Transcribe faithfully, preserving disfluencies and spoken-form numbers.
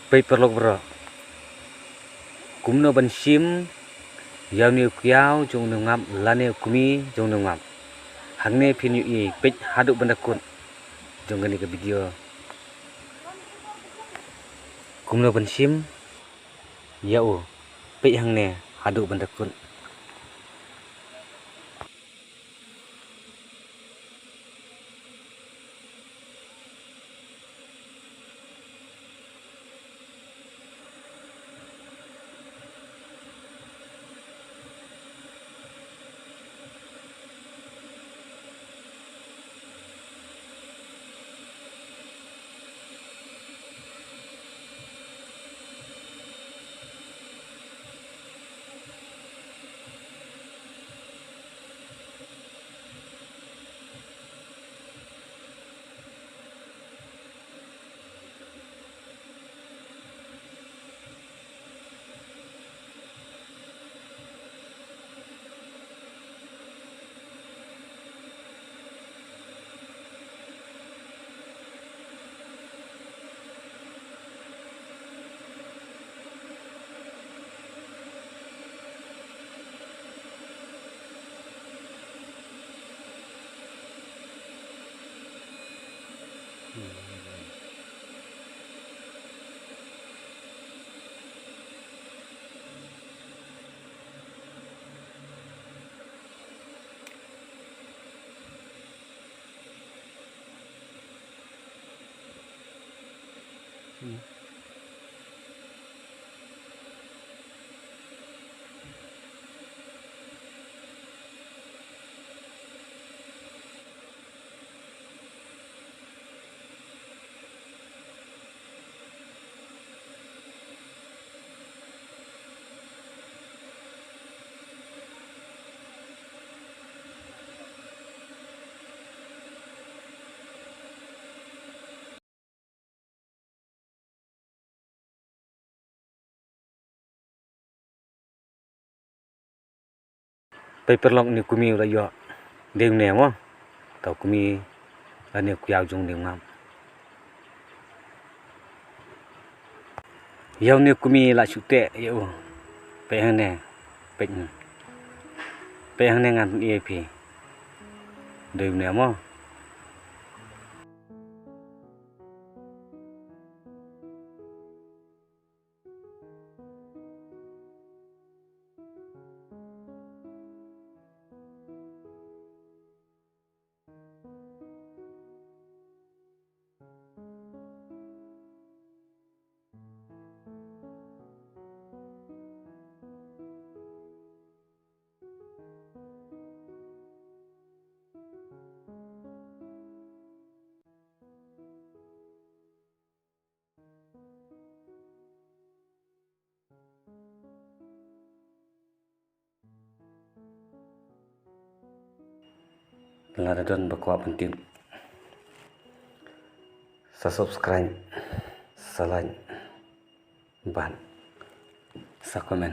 Peit paralok baroh, kumno ban shim ïa une u kyiaw jong une u ngap lane u kmie jong une u ngap. Hangne phin ïohi, peit haduh ban da kut jong kane ka video. Kumno ban shim ïa u, peit hangne haduh ban da kut. Peit paralok, une u kmie u la ïoh. Dei une mo. Uta u kmie lane u kyiaw jong une u ngap. Ïa une u kmie la shu teh ïa u. Peit hangne. Peit hangne. Peit hangne ngan pyni ïa phi. Dei une mo. Lada don ba kwah ban tip, sa subscribe, sa like, bad sa comment.